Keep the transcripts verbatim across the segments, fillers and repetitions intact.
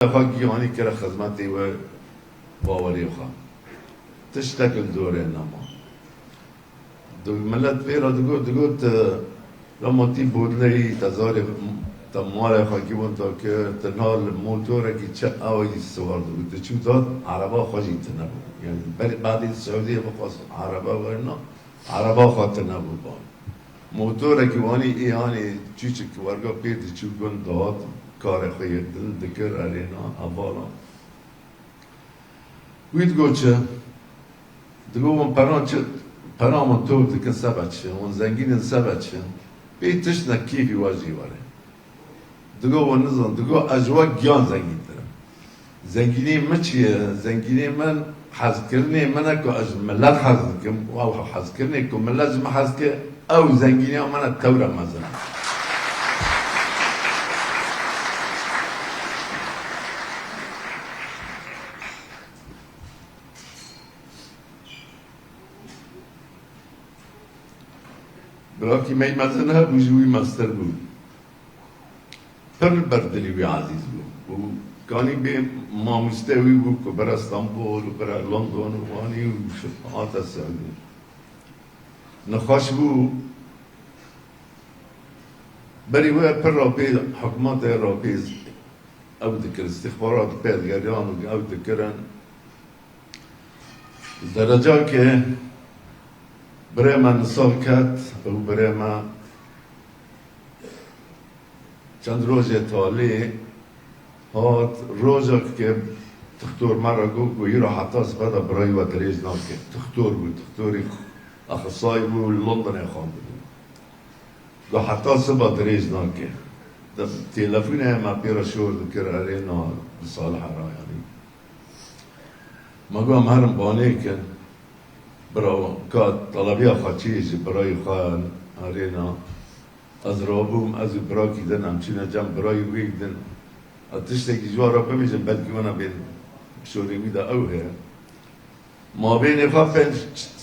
xwe giyanî kire xizmetê wê bawerê xwe. Tiştek li dorê nema. Di milet pê re digot, digot, lama tî bodleyî te zarê te malê xwe giwinda kir, te niha li motorekî çi ew jî siwar dibû. Diçû da ereba xwe jî tune bû. Yani berê badê Seûdiyê bixwast ereba werna, ereba xwe tune bû ban. Motorekî wanî ê hanê çûçik werga pê diçû gund dihat, karê xwe yek din dikir, erêna, hevala. Wî digot çi? Digot, wan pera çi? Pera min tor dikin sebe çi? Wan zengînin sebe çi? Pê tişt ne kêfî we jî were. Digot, wan nizan, digot, ez ji we giyan zengîntir im. Zengînê min çi ye? Zengînê min hezkirinê min e ku ez ji milet hez dikim. Ew hezkirinê ku milet ji min hez dike, ew zengîniya min e tewre mezin e. Birakî me yî mezin hebû, ji wî mestir bû. Pir li ber dilî wî ezîz bû. Û kanî bê mamoste wî bû ku bira Stenbol û bira London û wanî û hate Seûdî. Nexweş bû. Berî wê pir rapê, hikûmetê rapê ew dikir, îstîxbarat pê digeriyan û ew dikirin. Derecakê birê me nisal ket û birê me çend rojê talî hat, rojek ke tixtor me re got ku îro heta sibe de birayî we dirêj nake. Tixtor bû, tixtorî exisayî bû, li Londonê xwendibû. Got heta siba dirêj nake. De, telefonê me pê re şor dikir, erê na bi Salih re yanî. Me got em herin banê kin. Bira ka telebiya xwe çi ji birayî xwe erê na. Ez rabûm, ez û birakî din em çûne cem birayî wî din. Ez tiştekî ji wan re bimîjim, belkî wana bên şorê wî de ew heye. Mabênê xwe pênc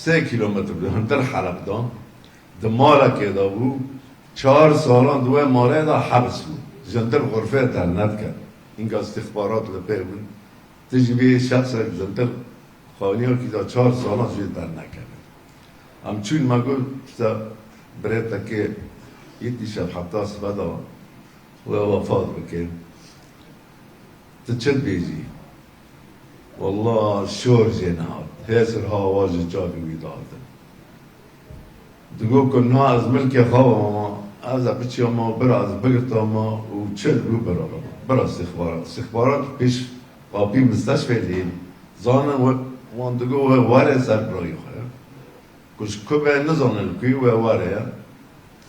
sê kîlometr bi hundir Heleb de, di malekê de bû, çar salan di wê malê de hebs bû. Ji hundir xurfê dernediket. Hînga îstîxbarat li pê bûn. Tu ji vê şexsek ji hundir xaniyekî de çar salan ji wê dernekeve. Em çûn me got, işte, birê te kê yît îşev heta sibe de wê wefat bike. Tu çi dibêjî? Wallah şor jê nehat. Hêsir hawa ji çavî wî dihatin. Digot ku niha ez milkê xwe ve ma, ez ê biçiyama bira, ez bigirtama û çi dibû bira, bira istixbarat. Istixbarat pêş qapî misteşfê dîn. Zanin we, wan digot we were ser birayî xwe. Ku ji ku be nizanin li ku wê were ye.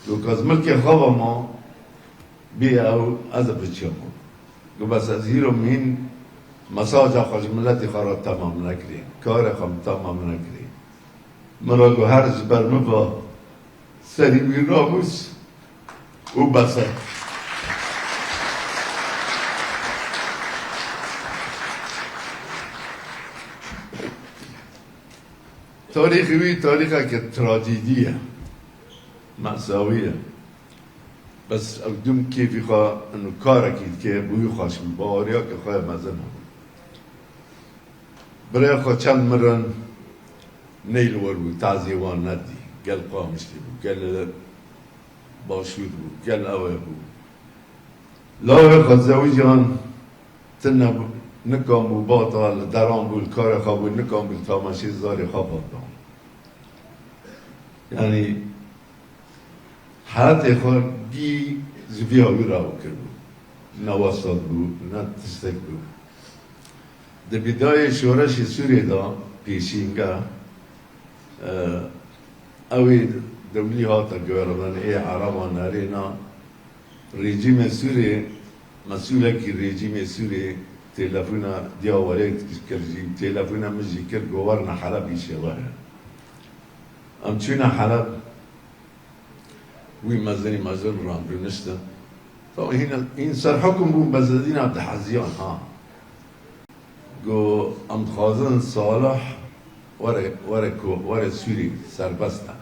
Got ez milkê xwe ve ma, bî ew ez ê biçiyama. Got bes ez hîro mîn mesaja xwe ji miletî xwe re temam nekirî. Karê xwe min temam nekirî. Min re got her ji ber min ve serî wî ramûs û bes e. Tarîxê wî tarîxeke trajîdî ye, mesawî ye. Bes ew dûm kêfî xwe û karekî dike, bi wî xweş bû, baweriyeke xwe ye mezin hebû. Birayê xwe çend mirin, ney li wir bû, taziyê wan nedî. Gel Qamişlî bû, gel li Başûr bû, gel ew ê bû. Lawê xwe zewiciyan, tune bû, nikan bû bata, li deran bû, li karê xwe bû, nikan bû li tamaşê zarê xwe bata. Yanî heyatê xwe gî ji vîya wî re kiribû. Ne wesat bû, ne tiştek bû. Di bidayê şoreşê Sûriyê de pêşînge, e, ew ê dewlî hate guherdan ê Ereban erêna rejîmê Sûriyê, mesûlekî rejîmê Sûriyê telefona diya welêt kir jî, telefona min jî kir, got werne Heleb îşê we heye. Em çûne Heleb, wî mezinî mezin ran rûniştin. Tawa hîn, hîn ser hukm bûn, Bezedîna diheziyan ha. Got, em dixwazin Salih were, were ku, were Sûrî serbest e.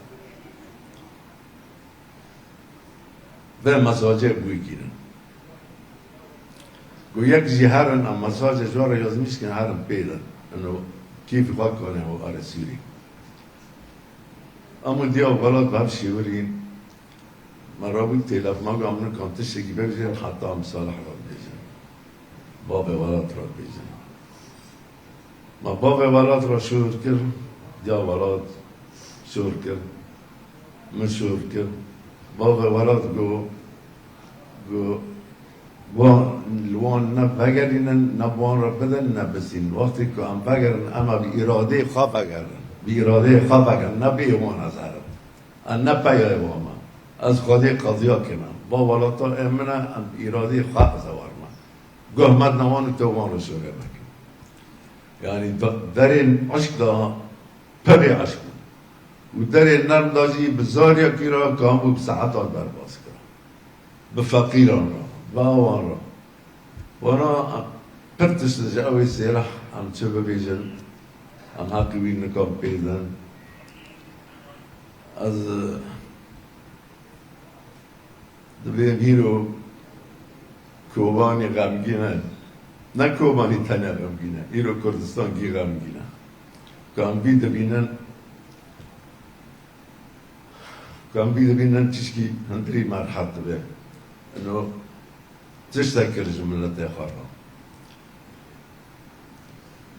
Vê mesajê bi wî kînin. Ku yek jî herin, em mesajê ji we re yazmîş kin, herin pê de. Ino kêfî xwe kane û are Sûrî. Em û diya welat bi hev şêwirîn. Me rabû têlef, me got, em nikan tiştekî bibêjin, heta em Salih re dibêjin. Bavê welat re dibêjin. Me bavê welat re şor kir, diya welat şor kir, min şor kir. Bavê welat got, got, wan, li wan ne vegerînin, ne bi wan re bidin, ne bisînin. Wextê ku em vegerin, em ê bi îradeyê xwe vegerin. Bi îradeyê xwe vegerin, ne bi wan ez herim. Em ne peyê wan me. Ez Xwedê qediya kime. Va welata ê min e, em bi îradeyê xwe ez ê werime. Guh me dine wan û tu wan re şore mekin. Yanî de-, derên eşk de pevê eşk bûn. Û derên nerm de jî bi zariyekî re kabû bi saetan derbas kira. Bi feqîran re, bi awan re. Wana pir tişt ji ew ê Sêlih em çi bibêjin, em heqî wî nikan pê din. Ez, e, dibêm hîro Kobanî xemgîn e. Ne Kobanî tenya xemgîn e. Îro Kurdistan gî xemgîn e. Ku em vî dibînin, ku em vî dibînin tişkî hundirî merhet dibe. Ino tiştek kir ji miletê xwe re.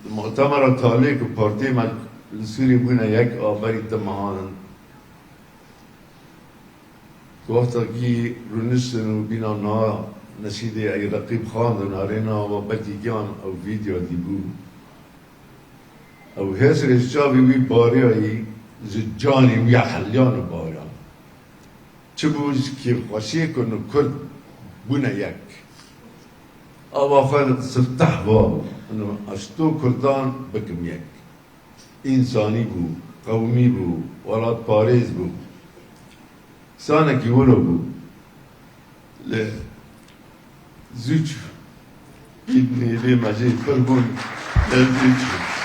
Di mutemera talê ku partiyê me li Sûrî bûne yek a berî ti mehan in, ku wextekî rûniştin û bîna niha neşîdê ey reqîb xwendin, erê niha we belkî giyan ew vîdeo dîbû. Ew hêsirê ji çavê wî bariyayî, ji canê wî heliyan û bariyan. Çi bû ji kêfxweşiyê ku ino Kurd bûne yek. Ava xwe sifteh va bû. Ino ez to Kurdan bikim yek. Însanî bû, qewmî bû, welatparêz bû. Sanekî wilo bû. Lê zû çû. Îbnê lê me jê pir bûn. Lê zû çû.